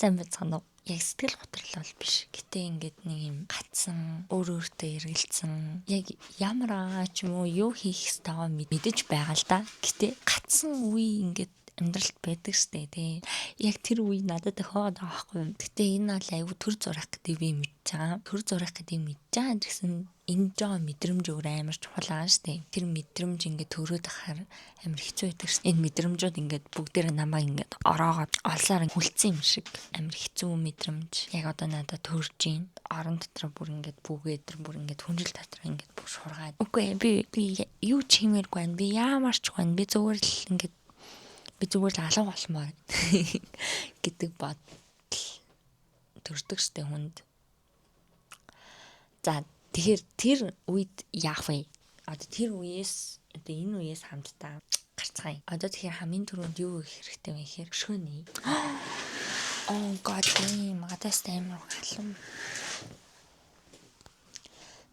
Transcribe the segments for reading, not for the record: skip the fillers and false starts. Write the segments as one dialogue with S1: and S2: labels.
S1: Сайн байцгаана уу? Яг сэтгэл готрол бол биш. Гэтэ ингээд нэг юм гацсан, өөр өөртөө эргэлцсэн. Яг ямар аа ч юм уу юу хийх ёстойгоо мэдэж байгаа л да. Гэтэ гацсан үе ингээд амьдралд байдаг штэ тий. Яг тэр үе надад тохиогоод байгаа байхгүй юу. Гэтэ энэ бол айгүй төр зурах гэдэг би мэдж байгаа. Төр зурах гэдэг мэдж байгаа гэсэн энэ жоо мэдрэмж өөр амар чухал байгаа штэ. Тэр мэдрэмж ингээд төрөөд ахаар амар хэцүү байдаг штэ. Энэ мэдрэмжүүд ингээд бүгдээрээ намайг ингээд ороогоод олсоор хүлцэн юм шиг амар хэцүү мэдрэмж яг одоо надад төрж гин. Орон дотор бүр ингээд бүгээд бүр ингээд хүнжил дотор ингээд бүр шургаад. Үгүй би юу ч хиймээргүй байна. Би яамар ч байна. Би зүгээр л ингээд би зүгээр л алга болмоор гэдэг бодол төрдөг штэ хүнд. За тэгэхээр тэр үед яах вэ? Одоо тэр үеэс одоо энэ үеэс хамтдаа гарцгаая. Одоо тэгэхээр хамгийн түрүүнд юу хийх хэрэгтэй вэ гэхээр өшгөөний. Oh god damn, гадаас амар халуун.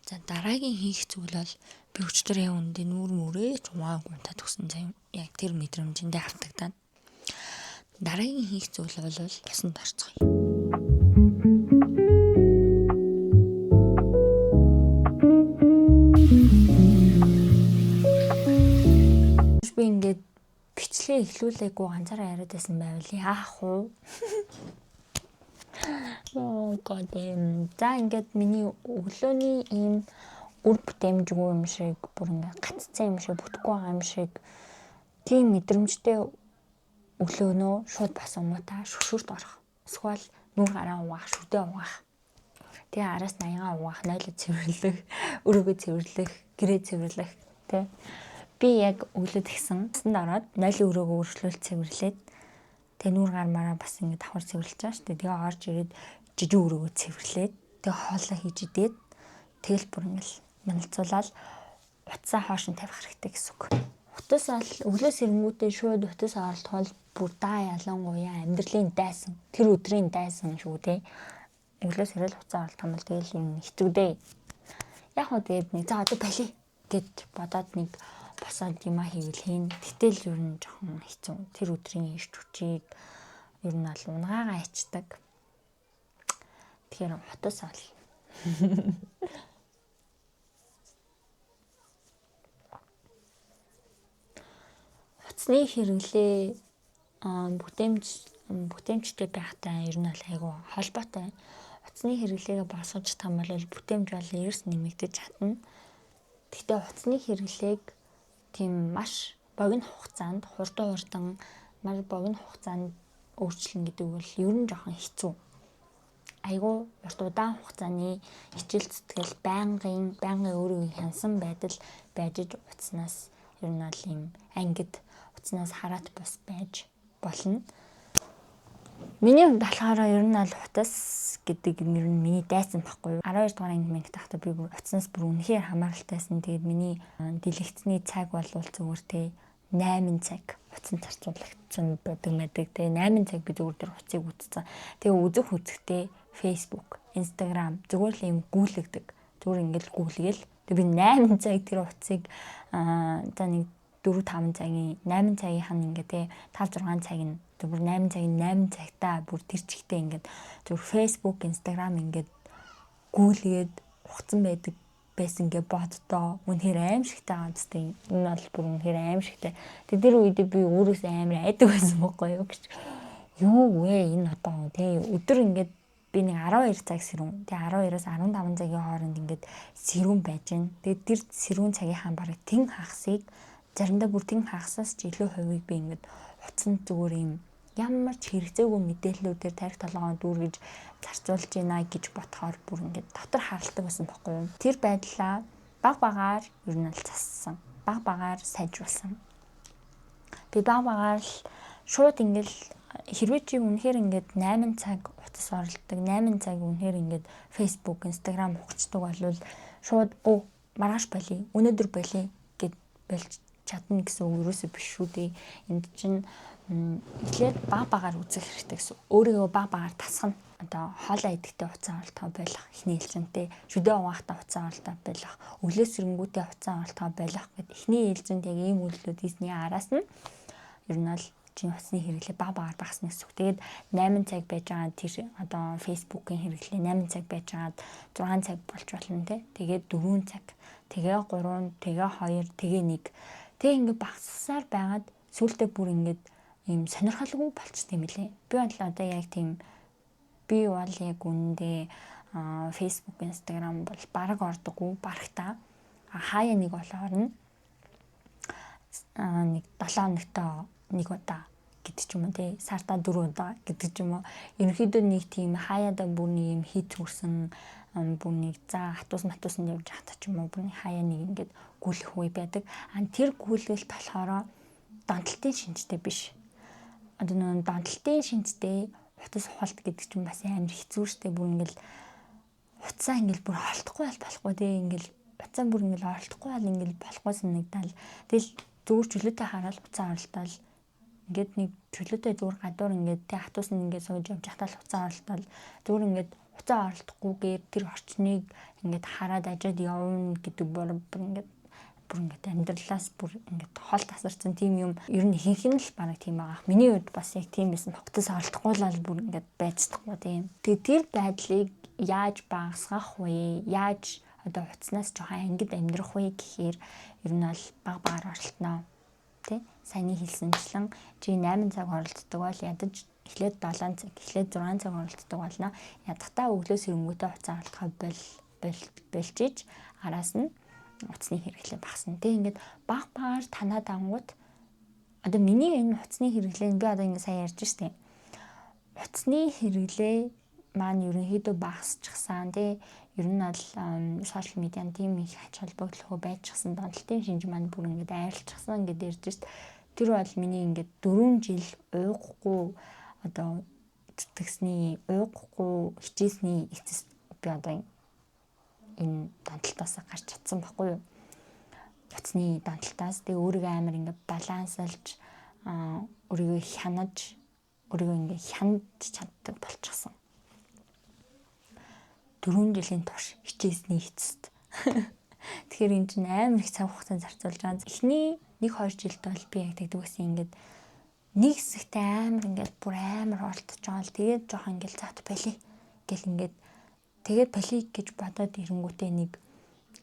S1: За дараагийн хийх зүйл бол би өчтөр яг үндэ нүүр мүрээ ч угаагүй унтаад өгсөн заяа. Яг тэр мэдрэмжэндээ автагдаад. Дараагийн хийх зүйл бол усанд орцгоё. Би ингээд бичлэгээ эхлүүлээгүй ганцаараа яриад байсан байвал яах вэ? Oh god damn. За ингээд миний өглөөний ийм үр бүтээмжгүй юм шиг бүр ингээд гаццсан юм шиг бүтэхгүй байгаа юм шиг тийм мэдрэмжтэй өглөөнөө шууд бас умуудаа шүшүрт орох. Эсвэл нүур гараа угаах, шүдээ угаах. Тэгээ араас 80-аа угаах, нойлоо цэвэрлэх, өрөөгөө цэвэрлэх, гэрээ цэвэрлэх тэ. Би яг өглөө тэгсэн. Усанд ороод нойлын өрөөгөө өршлөөл цэвэрлээд тэгээ нүүр гар мараа бас ингээд давхар цэвэрлэж байгаа шүү дээ. Тэгээ орж ирээд жижиг өрөөгөө цэвэрлээд тэгээ хоолоо хийж идээд тэгэл бүр ингээл мандалцуулаад утсаа хоош нь тавих хэрэгтэй гэсэн үг. Утас бол өглөө сэрэнгүүтээ шууд утас оролдохол бүр даа ялангуяа амьдралын дайсан тэр өдрийн дайсан шүү дээ. Өглөө сэрэл утсаа оролдох юм бол тэгэл юм хэцүү дээ. Яг хөө тэгээд нэг за одоо болий гэд бодоод нэг босоод юма хийвэл хийн. Гэтэл ер нь жоохон хэцүү. Тэр өдрийн ирч хүчийг ер нь бол унгаагаа ичдэг. Тэгэхээр утас ол. Утасны хэрэглээ бүтээмжтэй байхтай ер нь бол айгүй холбоотой. Утасны хэрэглээгээ босгож чадах юм бол бүтээмж бол ерөөс нэмэгдэж чадна. Гэхдээ утасны хэрэглээг тийм маш богино хугацаанд хурдан маш богино хугацаанд өөрчлөн гэдэг бол ер нь жоохон хэцүү. Айгүй урт удаан хугацааны хичээл зүтгэл байнгын өөрийгөө хянсан байдал байж утаснаас ер нь бол ийм ангид утаснаас хараат бус байж болно. Миний хувьд болохоор ер нь бол утас гэдэг нь ер нь миний дайсан байхгүй юу. 12 дугаар анги мангит байхдаа би бүр утаснаас бүр үнэхээр хамааралтайсан. Тэгээд миний дэлгэцний цаг бол зүгээр те 8 цаг утсан зарцуулагдсан байдаг мэдэг. Тэгээ 8 цаг би зүгээр тэр утсыг үзсэн. Тэгээ үзэх үзэхдээ Facebook, Instagram зүгээр л юм гүйлэгдэг. Зүгээр ингээл гүйлгээл. Тэгээ би 8 цаг тэр утсыг за нэг 4 5 цагийн 8 цагийнх нь ингээ те 5 6 цаг нь бүр 8 цагийн 8 цагтаа бүр тэр чигтээ ингээд зүгээр Facebook, Instagram ингээд гүйлгээд ухцсан байдаг байсан гэ боддоо. Үнэхээр аимшигтай байгаа юм. Энэ бол бүр үнэхээр аимшигтай. Тэг тэр үед би өөрөөсөө амар айдаг байсан байхгүй юу гэж. Юу вэ энэ одоо тий өдөр ингээд би нэг 12 цаг сэрүүн. Тэг 12-оос 15 цагийн хооронд ингээд сэрүүн байж гэн. Тэгээд тэр сэрүүн цагийнхаа бараг тэн хагасыг заримдаа бүр тэн хагасаас ч илүү хувийг би ингээд утсанд зүгээр юм ямар ч хэрэгцээгүй мэдээллүүдээр тарих толгойн дүүргэж зарцуулж байна гэж бодохоор бүр ингээд дотор харалдаг байсан байхгүй юу. Тэр байдлаа баг багаар ер нь л зассан. Баг багаар сайжруулсан. Би баг багаар л шууд ингээд хэрвээ чи үнэхээр ингээд 8 цаг утас оролддог, 8 цаг үнэхээр ингээд Facebook, Instagram ухацдаг болвол шууд маргааш болий, өнөөдөр болий гэд болж чадна гэсэн үг юусоо биш шүү дээ. Энд чинь эхлээд баг багаар үзэх хэрэгтэй гэсэн. Өөрийгөө баг багаар тасгана. Одоо хоолоо идэхдээ утсаа оролдохоо болох, эхний ээлжинтэй шүдэ угаахтаа утсаа оролдохоо болох, өглөө сэрэнгүүтээ утсаа оролдохоо болох гэд эхний ээлжинд яг ийм үйлдэлүүд хийсний араас нь ер нь бол Чиний утасны хэрэглээ баг багаар багасна гэсэн үг. Тэгээд 8 цаг байж байгаа тэр одоо Facebook-ийн хэрэглээ 8 цаг байж байгаад 6 цаг болж болно те. Тэгээд 4 цаг, тэгээ 3, тэгээ 2, тэгээ 1. Тэгээ ингээд багасгасаар байгаад сүүлдээ бүр ингээд ийм сонирхолгүй болчт юм лээ. Би бол одоо яг тийм би бол яг үнэндээ Facebook, Instagram бол бараг ордоггүй, барагтаа. Хаяа нэг бол орно. Нэг 7 хоногтоо нэг удаа гэдэг ч юм уу тий. Сартаа 4 удаа гэдэг ч юм уу. Ерөнхийдөө нэг тийм хаяада бүр нэг юм хийц хүрсэн бүр нэг за хатуус матуусанд явж байхдаа ч юм уу бүр нэг хаяа нэг ингээд гүйлэх үе байдаг. А тэр гүйлгэлт болохоор донтолтын шинжтэй биш. Одоо нөгөө донтолтын шинжтэй утас хулт гэдэг чинь бас амар хэцүү шттэ. Бүр ингээл утсаа ингээл бүр холдохгүй бол болохгүй тий. Ингээл утсаа бүр ингээл оролдохгүй бол ингээл болохгүй санагдал. Тэгэл зүгээр чөлөөтэй хараад утсаа оролдоол ингээд нэг чөлөөтэй зүгээр гадуур ингээд тий хатуус нь ингээд сууж явж байхдаа л утсаа оролдоол зүгээр ингээд утсаа оролдохгүйгээр тэр орчныг ингээд хараад ажаад явна гэдэг бүр ингээд бүр ингээд амьдралаас бүр ингээд хол тасарсан тийм юм ер нь ихэнх нь л бараг тийм байгаа. Миний хувьд бас яг тийм байсан. Утас оролдохгүй л бүр ингээд байж чадахгүй тийм. Тэгээ тэр байдлыг яаж багасгах вэ? Яаж одоо утаснаас жоохон ангид амьдрах вэ гэхээр ер нь бол баг багаар оролтноо. Тэ? Саяны хэлсэнчлэн чи 8 цаг оролддог бол ядаж эхлээд 7 цаг, эхлээд 6 цаг оролддог болно. Ядахтаа өглөө сэрэнгүүтээ утсаа оролдохоо болж иж араас нь утасны хэрэглээ багасна. Тэг ингээд баг багаар танаа дангууд одоо миний энэ утасны хэрэглээ би одоо ингээд сая ярьж штэ. Утасны хэрэглээ маань ерөнхийдөө багасчихсан тий. Ер нь бол сошиал медиан тийм их ач холбогдолгүй байчихсан, донтолтын шинж маань бүр ингээд айрлчихсан гэдээ ярьж штэ. Тэр бол миний ингээд 4 жил уугахгүй одоо зүтгэсний уугахгүй хичээсний эцэст би одоо энэ донтолтоос гарч чадсан байхгүй юу? Утасны донтолтоос тэгээ өөрийгөө амар ингээд баланслж өөрийгөө хянаж өөрийгөө ингээд хянаж чаддаг болчихсон. 4 жилийн турш хичээсний эцэст. Тэгэхээр энэ чинь амар их цаг хугацаа зарцуулж байгаа. Эхний 1-2 жилд бол би яг тэгдэг байсан ингээд нэг хэсэгтээ амар ингээд бүр амар оролдож байгаа л тэгээд жоохон ингээд зат байли гэл ингээд тэгээд поли гэж бодоод ирэнгүүтээ нэг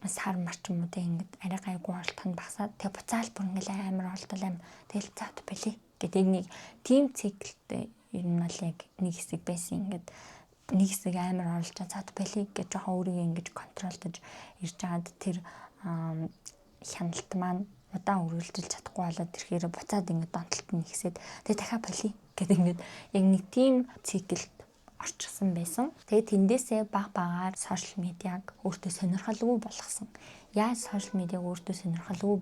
S1: сар мар ч юм уу те ингээд арай гайгүй оролдох нь багасаад тэг буцаал бүр ингээд амар оролдол аим тэгэл зат поли гэдэг нэг тим циклтэй ер нь бол яг нэг хэсэг байсан ингээд нэг хэсэг амар оролж зат поли гэж жоохон өөрийгөө ингэж контролдож ирж байгаад тэр хяналт маань удаан үргэлжилж чадахгүй болоод ирэхээр буцаад ингээд донтолт нь ихсээд тэгээ дахиад поли гэдэг ингээд яг нэг тим циклд орчихсон байсан. Тэгээ тэндээсээ баг багаар сошиал медиаг өөртөө сонирхолгүй болгосон. Яаж сошиал медиаг өөртөө сонирхолгүй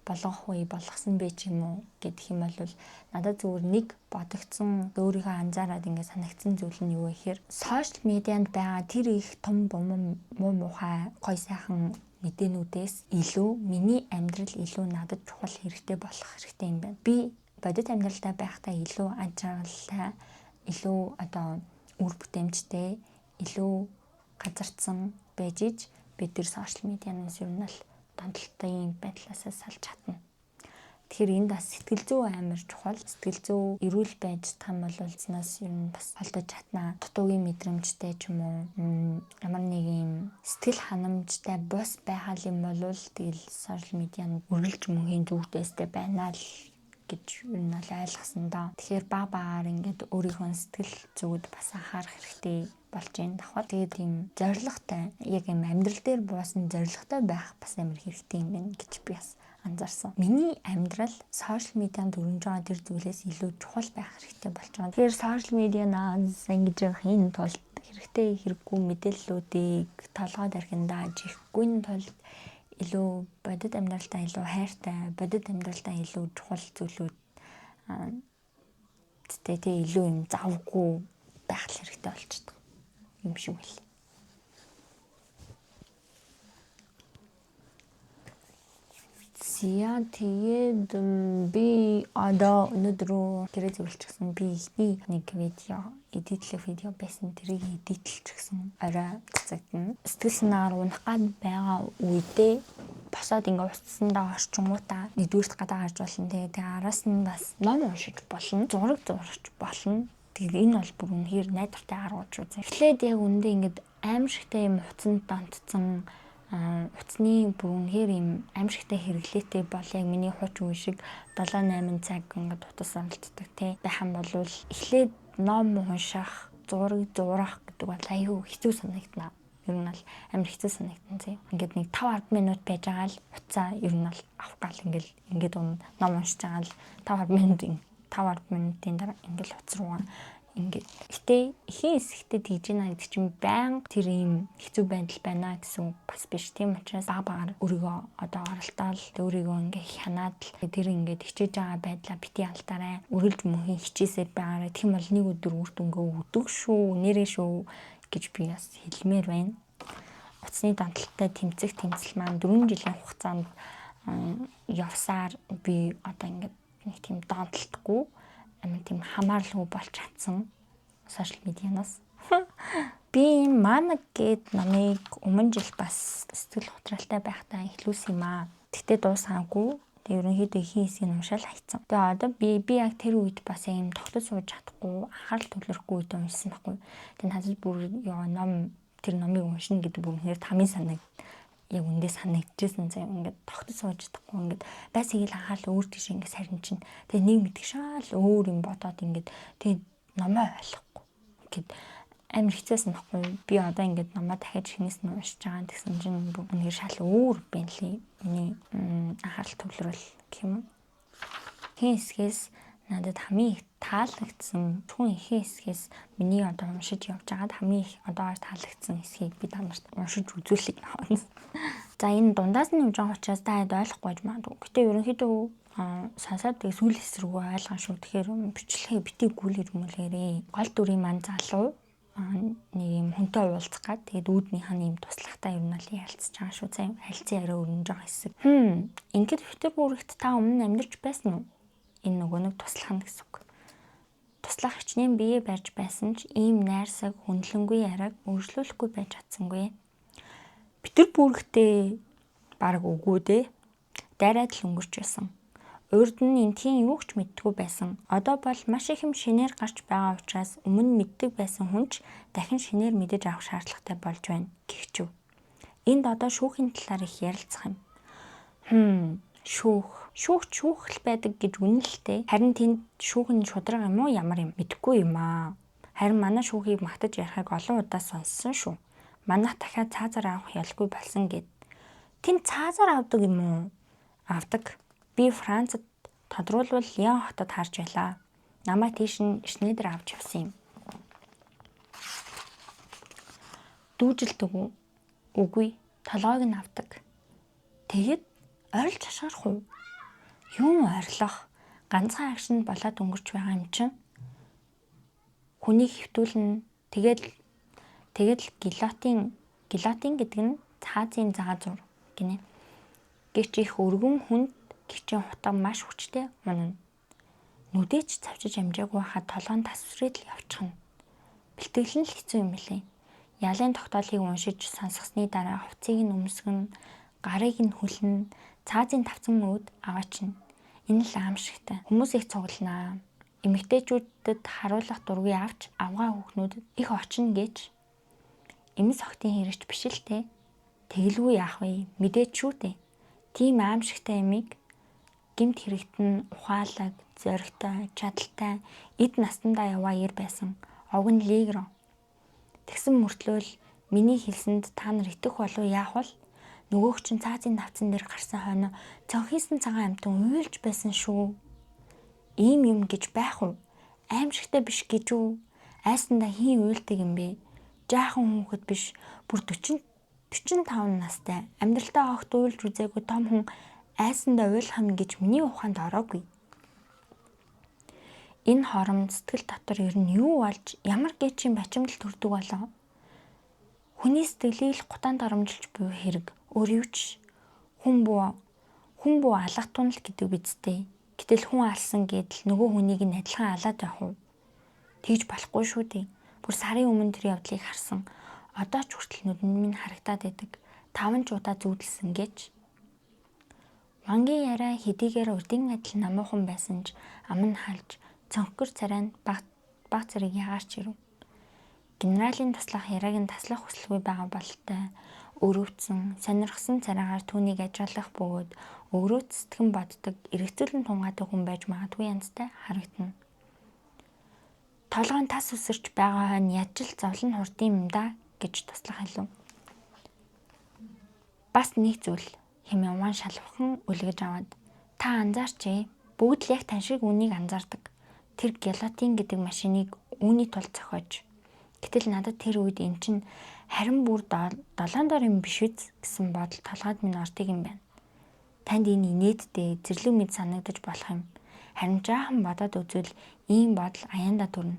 S1: болгох вэ, болгосон бэ ч юм уу гэдэг юм бол надад зүгээр нэг бодогдсон, өөрийгөө анзаараад ингээд санагдсан зүйл нь юу вэ гэхээр сошиал медианд байгаа тэр их том бум муу мухай гой сайхан мэдээнүүдээс илүү миний амьдрал илүү надад чухал хэрэгтэй болох хэрэгтэй юм байна. Би бодит амьдралдаа байхдаа илүү аж аргалтай, илүү одоо үр бүтээмжтэй, илүү газардсан байж иж бид тэр сошиал медианаас ер нь л донтолтын байдлаасаа салж чадна. Тэгэхээр энд бас сэтгэл зүй амар чухал. Сэтгэл зүй эрүүл байж чадах юм бол улснаас ер нь бас холдож чаднаа. Дутуугийн мэдрэмжтэй ч юм уу ямар нэг юм сэтгэл ханамжтай бус байхал юм бол тэгэл сошиал медианд үргэлж мөнхийн зүгтээстэй байна л гэж ер нь бол ойлгосон доо. Тэгэхээр баг багаар ингээд өөрийнхөө сэтгэл зүгд бас анхаарах хэрэгтэй болж байна давхар. Тэгээд тийм зоригтой, яг юм амьдрал дээр буусан зоригтой байх бас амар хэрэгтэй юм байна гэж би бас анзаарсан. Миний амьдрал сошиал медианд өрнөж байгаа тэр зүйлээс илүү чухал байх хэрэгтэй болж байгаа. Тэгэхээр сошиал медианаас ингэж явахын тулд хэрэгтэй хэрэггүй мэдээллүүдийг толгой дархиндаа жихгүй тулд илүү бодит амьдралдаа илүү хайртай, бодит амьдралдаа илүү чухал зүйлүүд тэ илүү юм завгүй байх хэрэгтэй болчихдог юм шиг байл. Зя тэгээд би одоо өнөөдөр гэрээ зөвлөчихсөн. Би ихний нэг видео edit лэх видео байсан. Тэрийг edit лчихсэн. Орой цацагдана. Сэтгэл санаагаар унах гад байгаа үедээ босоод ингээ утсандаа орчингуудаа нэгдүгüрт гадаа гарч болно. Тэгээ араас нь бас ном уншиж болно. Зураг зурж болно. Тэгээд энэ бол бүр үнэхээр найдвартай аргууд шүү. Эхлээд яг үндэ ингээд аимшигтай юм утсанд донтцсон, утасны бүр үнэхээр юм аимшигтай хэрэглээтэй бол яг миний хуучин үе шиг 7 8 цаг ингээд утас оролддог те байх юм бол эхлээд ном унших, зураг зурах гэдэг бол аюу хэцүү санагдана. Ер нь бол амар хэцүү санагдана зэ. Ингээд нэг 5 10 минут байж байгаа л утсаа ер нь бол авах гал ингээл ингээд ном уншиж байгаа л 5 10 минут 5 10 минутын дараа ингээл утас руугаа ингээд. Гэтэ ихэн хэсэгтээ тэгж гинэ гэдэг чинь байнга тэр ийм хэцүү байдал байна гэсэн үг бас биш. Тийм учраас баг багаар өөрийгөө одоо оролдоол, өөрийгөө ингээ хянаад л тэр ингээд хичээж байгаа байдлаа бити алдаарай. Үргэлж мөнхийн хичээсээр байгаарай. Тийм бол нэг өдөр үр дүнгээ өгдөг шүү. Нэрээ шүү гэж би бас хэлмээр байна. Утасны донтолтой тэмцэх тэмцэл маань 4 жилийн хугацаанд явсаар би одоо ингээд нэг тийм донтолтгүй, амар тийм хамааралгүй болж чадсан social media наас. Би энэ Манаг гээд номыг өмнө жил бас сэтгэл готраалтай байхдаа эхлүүлсэн юм аа. Тэгтээ дуусаагүй. Тэгээ ерөнхийдөө ихэнх хэсгийг уншаал хайцсан. Тэгээ одоо би яг тэр үед бас юм тогтож сууж чадахгүй, анхаарал төвлөрөхгүй үед уншсан байхгүй. Тэгээ надад бүр ёо ном тэр номыг уншина гэдэг бүр үнэхээр хамгийн санаг яг үндэ санагдчихсан заяа, ингээд тогтож сууж чадахгүй, ингээд байсыг л анхаарал өөр тийш ингээд сарин чинь тэгээ нэг мэдэх шаал өөр юм бодоод ингээд тэгээ номоо ойлгохгүй гэд амар хэцээсэн байхгүй. Би одоо ингээд номоо дахиад шинээс нь уншиж байгаа гэсэн чинь үнэхээр шал өөр байна лээ, миний анхаарал төвлөрөл гэх юм уу. Хин хэсгээс надад хамгийн их таалагдсан, зөвхөн ихэнх хэсгээс миний одоо уншиж явж байгаад хамгийн их одоогоор таалагдсан хэсгийг би та нарт уншиж үзүүлье. За, энэ дундаас нь явж байгаа учраас та хэд ойлгохгүй байж магадгүй. Гэтэ ерөнхийдөө сонсоод тэгээ сүүл хэсэг рүү ойлгон шүү. Тэгэхээр бичлэгээ бити гүйлэр мүлгээрээ. Гол дүрийн маань залуу нэг юм хүнтэй уулзах гад тэгээд үүднийх нь юм туслахтаа ер нь л ярилцж байгаа шүү. За, харилцан яриа өрнөж байгаа хэсэг. Ингээд Петербургт та өмнө амьдарч байсан уу? Энэ нөгөө нэг туслах нь гэсэн үг. Туслах хичнээн бие барьж байсан ч ийм найрсаг хүндлэнгүй яриаг үргэлжлүүлэхгүй байж чадсангүй. Петербургтээ бараг үгүй дээ. Дайраад л өнгөрч байсан. Урд нь эндхийн юу ч мэддэггүй байсан. Одоо бол маш их юм шинээр гарч байгаа учраас өмнө мэддэг байсан хүн ч дахин шинээр мэдэж авах шаардлагатай болж байна гэгчв. Энд одоо шүүхийн талаар их ярилцах юм. Шүүх. Шүүх шүүх л байдаг гэж үнэн л дээ. Харин тэнд шүүх нь шударга юм уу, ямар юм мэдэхгүй юм аа. Харин манай шүүхийг магтаж ярихыг олон удаа сонссон шүү. Манайх дахиад цаазаар авах ялгүй болсон гэд. Тэнд цаазаар авдаг юм уу? Авдаг. Би Францад, тодруулбал Лион хотод харж байлаа. Намайг тийш нь Шнейдер авч явсан юм. Дүүжилдэг үү? Үгүй. Толгойг нь авдаг. Тэгэд орилж хашгирах уу? Юун орилох? Ганцхан агшинд болоод өнгөрч байгаа юм чинь. Хүнийг хэвтүүлнэ. Тэгээд л гилотин гэдэг нь цаазын заазур гинэ. Гэвч их өргөн хүнд гिचэн хутга маш хүчтэй унана. Нүдээч цавчиж амжаагүй хахад толгойн тасврээд л явчихна. Бэлтгэл нь л хэцүү юм билээ. Ялын тогтоолыг уншиж сонсгосны дараа хувцсыг нь өмсгөн, гарыг нь хүлнэ, цаазын тавцан үүд аваачна. Энэ л аимшигтай. Хүмүүс их цугланаа. Эмэгтэйчүүдэд харуулах дургүй авч авгаа хүүхнүүдэд их очино гэж. Эмис охтын хэрэгч биш л те. Тэгэлгүй яах вэ? Мэдээч шүү дээ. Тийм аимшигтай ямиг гэмт хэрэгт нь ухаалаг, зоригтой, чадaltaй, эд насандаа яваа эр байсан. Овг нь Легро. Тэгсэн мөртлөөл миний хэлсэнд та нар итгэх болов яах вэ? Нөгөөх чинь цаазын тавцан дээр гарсан хойно цонхийсэн цагаан амьтан уйлж байсан шүү. Ийм юм гэж байх уу? Аимшигтай биш гэж үү? Айсандаа хийн уйлдаг юм бэ? Жаахан хүүхэд биш, бүр 40 45 настай амьдралтаа огт уйлж үзээгүй том хүн айсандаа уйлах юм гэж миний ухаанд ороогүй. Энэ хоромд сэтгэл дотор ер нь юу болж ямар гэчийн бачимдал төрдөг болов? Хүний сэтгэлийг л гутаан доромжилж буй хэрэг өөр юу ч хүн буу Хүн бүү алах тунал гэдэг бидтэй. Гэтэл хүн алсан гэдэл нөгөө хүнийг нь адилхан алаад байх уу? Тэгж болохгүй шүү дээ. Бүр сарын өмнө тэр явдлыг харсан. Одоо ч хүртэл нүдэнд минь харагдаад байдаг. 5 ч удаа зүүдэлсэн гэж. Вангийн яриа хэдийгээр урдын адил намуухан байсан ч ам нь халж цонхгор царай нь баг баг зэрэг ягаарч ирэв. Генералийн туслах яриаг нь таслах хүсэлгүй байгаа бололтой өрөвдсөн, сонирхсан царайгаар түүнийг ажиглах бөгөөд өрөөт сэтгэн боддог, эргэцүүлэн тунгаадаг хүн байж магадгүй янзтай харагдана. Толгойн тас үсэрч байгаа хойно ядчил зовлон хурдын юм да гэж туслах хэлв. Бас нэг зүйл хэмээн Ван шалвхан үлгэж аваад та анзаарч ээ. Бүгд л яг тань шиг үнийг анзаардаг. Тэр гелотин гэдэг машиныг үүний тулд зохиож. Гэтэл надад тэр үед эн чинь харин бүр долоон дор юм биш үз гэсэн бодол толгойд минь ордог юм байна. Танд энэ инээдтэй зэрлэг мэд санагдаж болох юм. Харин жаахан бодоод үзвэл ийм бодол аяндаа төрнө.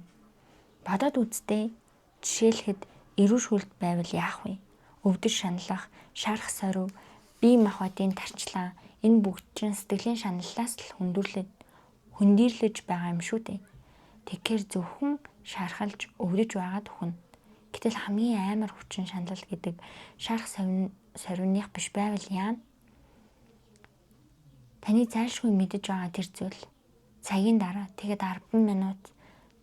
S1: Бодоод үздээ. Жишээлхэд эрүүл шүлд байвал яах вэ? Өвдөж шаналлах, шарах сорив, бие махбодын тарчлаа энэ бүгд чинь сэтгэлийн шаналлаас л хөндийрлэж байгаа юм шүү дээ. Тэгэхээр зөвхөн шархалж өвдөж байгаад үхнэ. Гэтэл хамгийн амар хүчин шаналл гэдэг шарх сорвиных биш байвал яана? Таны зайлшгүй мэдэж байгаа тэр зүйл цагийн дараа тэгээд 10 минут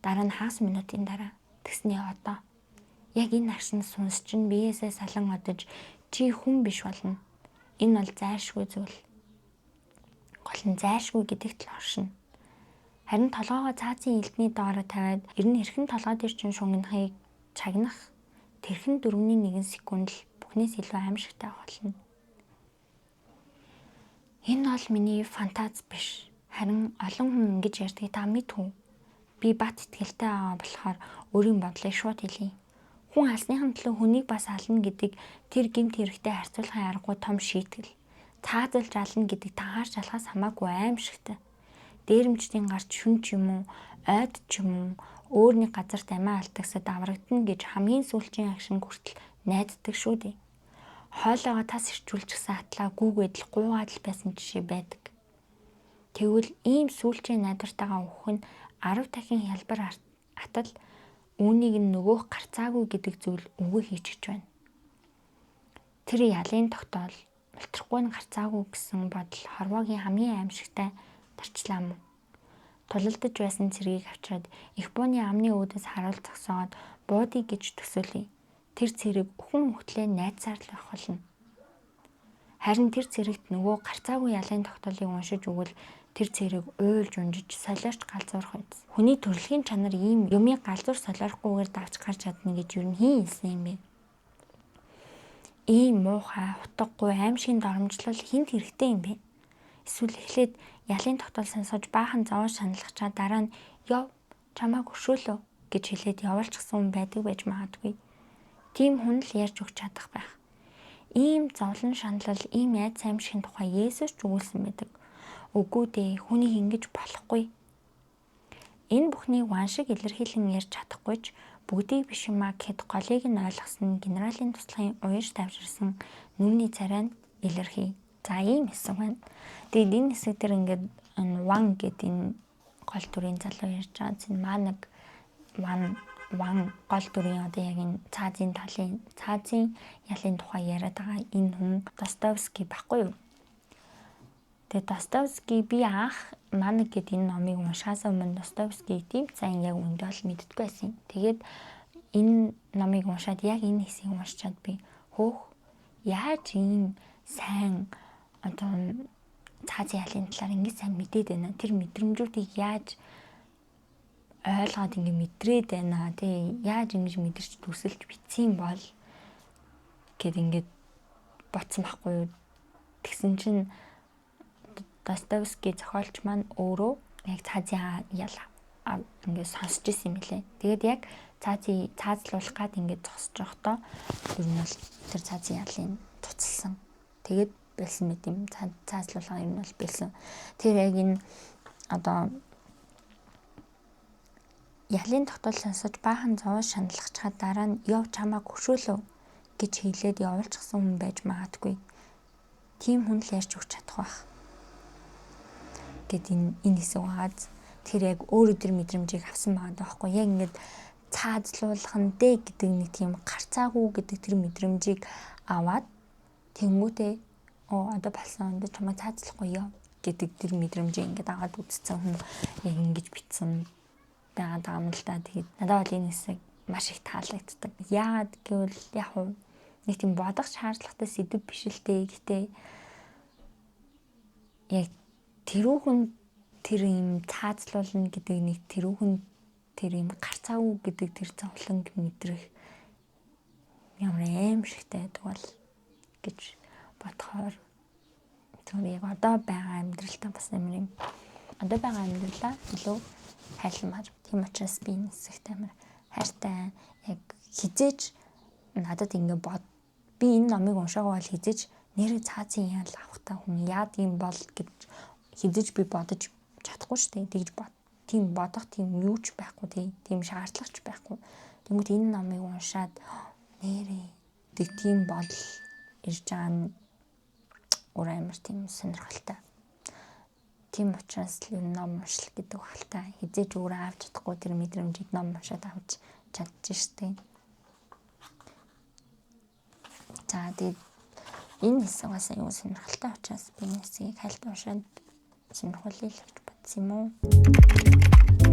S1: дараа нь хагас минутын дараа тэгсний одоо яг энэ агшин сүнс чинь биеэсээ салан одож чи хүн биш болно. Энэ бол зайлшгүй зүйл. Гол нь зайлшгүй гэдэгт л оршино. Харин толгоогоо цаазын элдний доороо тавиад ер нь хэрхэн толгой дээр чинь шунгинахыг чагнах тэрхэн 4.1 секунд л бүхнээс илүү аимшигтай болно. Энэ бол миний фантаз биш. Харин олон хүн ингэж ярьдгийг та мэдв үү? Би бат итгэлтэй байгаа болохоор өөрийн бодлыг шууд хэлье. Хүн алсныхан төлөө хүнийг бас ална гэдэг тэр гэмт хэрэгтэй харьцуулахын аргагүй том шийтгэл. Цаазалж ална гэдэг тахаарч алхаас хамаагүй аимшигтай. Дээрэмчдийн гарч шүн ч юм уу, ойд ч юм уу өөр нэг газарт амиа алдагсад аврагдана гэж хамгийн сүүлчийн агшин хүртэл найддаг шүү дээ. Хоолойгоо тас ирчүүлчихсэн атлаа гүүгээд л гуугаад л байсан жишээ байдаг. Тэгвэл ийм сүүлчийн найдвартайгаа өөхөх нь 10 дахин хялбар атал үүнийг нь нөгөөх гарцаагүй гэдэг зүйл үгүй хийчихэж байна. Тэр ялын тогтоол мултрахгүй нь гарцаагүй гэсэн бодол хорвоогийн хамгийн аимшигтай тарчлаа мөн. Тулалдаж байсан цэргийг авчираад их бууны амны үүдээс харуул зогсоогоод буудъя гэж төсөөлье. Тэр цэрэг өхөн мөхтлээ найдсаар л байх болно. Харин тэр цэрэгт нөгөө гарцаагүй ялын тогтоолыг уншиж өгвөл тэр цэрэг уйлж унжиж солиорч галзуурах биз. Хүний төрөлхийн чанар ийм юмыг галзуур солиорохгүйгээр давч гарч чадна гэж юу н хэн хэлсэн юм бэ? Ийм муухай, утгагүй аимшигын доромжлол хүнд хэрэгтэй юм бэ? Эсвэл эхлээд ялын тогтоол сонсгож баахан зовоо шаналгачаа дараа нь ёв чамааг өшөөлөө гэж хэлээд явуулчихсан хүн байдаг байж магадгүй. Тийм хүн л ярьж өгч чадах байх. Ийм зовлон шаналл, ийм айдас аимшигын тухай Есүс ч өгүүлсэн байдаг. Үгүй дээ, хүнийг ингэж болохгүй. Энэ бүхнийг ван шиг илэрхийлэн ярьж чадахгүй ч бүгдийг биш юмаа гэхэд голыг нь ойлгосон генералийн туслахын уяж тавьжирсан нүмний царай нь илэрхий. За ийм хэсэг байна. Тэгээд энэ хэсэг дээр ингээд энэ ван гэдэг энэ гол дүрийн залуу ярьж байгаа. Энэ манаг ван ван гол дүрийн одоо яг энэ цаазын талын цаазын ялын тухай яриад байгаа энэ хүн Достоевский баггүй юу? Тэгээд Достоевский би анх Манаг гэдэг энэ номыг уншихаас өмнө Достоевский тийм сайн яг үндэ бол мэддэггүй байсан. Тэгээд энэ номыг уншаад яг энэ хэсгийг уншичаад би хөөх яаж ийм сайн одоо цаазын ялын талаар ингэж сайн мэдээд байна. Тэр мэдрэмжүүдийг яаж ойлгоод ингэ мэдрээд байна тий яаж ингэж мэдэрч дүрсэлж бичсэн бол гэд ингээд бодсон байхгүй юу. Тэгсэн чинь Достоевский зохиолч маань өөрөө яг цаазын ял ингээд сонсч ирсэн юм билээ. Тэгээд яг цаазын цаазлуулах гад ингээд зогсож байхдаа ер нь бол тэр цаазын ялыг цуцалсан. Тэгээд бэлсэн мэт юм цаазлуулга ер нь бол бэлсэн. Тэр яг энэ одоо ялын тогтоол сонсож баахан зовоо шаналгачхад дараа нь яв чамааг хөшөөлөө гэж хэлээд явуулчихсан хүн байж магадгүй. Тийм хүн л ярьж өгч чадах байх. гэд энэ хэсэг байгааз тэр яг өөрөө тэр мэдрэмжийг авсан байгаа даахгүй. Яг ингээд цаазлуулах нь дээ гэдэг нэг тийм гарцаагүй гэдэг тэр мэдрэмжийг аваад тэнгүүтээ оо одоо болсон, одоо чамайг цаазлахгүй ёо гэдэг тэр мэдрэмжийг ингээд аваад үзсэн хүн яг ингэж бичсэн байгаа даа юм л да. Тэгээд надад бол энэ хэсэг маш их таалагддаг. Яагаад гэвэл яг уу нэг тийм бодох шаардлагатай сэдэв биш л дээ. Гэтэ яг тэрүүхэн тэр юм цаазлуулна гэдэг нэг тэрүүхэн тэр юм гарцаагүй гэдэг тэр зовлонг мэдрэх ямар аимшигтай байдаг бол гэж бодохоор тэр яг одоо байгаа амьдралтай бас амар юм, одоо байгаа амьдралаа илүү хайрламаар. Тийм учраас би энэ хэсэгт амар хайртай. Яг хэзээ ч надад ингээ бод, би энэ номыг уншаагүй бол хэзээ ч нээрээ цаазын ял авахтаа хүн яад юм бол гэж хэзээ ч би бодож чадахгүй шүү дээ. Тэгж бод, тийм бодох тийм юу ч байхгүй, тийм шаардлага ч байхгүй. Тэнгүүт энэ номыг уншаад нээрээ тэг тийм бодол ирж байгаа нь өөр амар тийм сонирхолтой. Тийм учраас л энэ ном уншил гэдэг багтаа хэзээ ч өөрөө авч чадахгүй тэр мэдрэмжийг ном уншаад авч чадчих штеп. За, тэгээд энэ хэсэг бас аюу сонирхолтой учраас би энэ хэсгийг хайлт уншаад сонирхуулъя л гэж бодсон юм уу.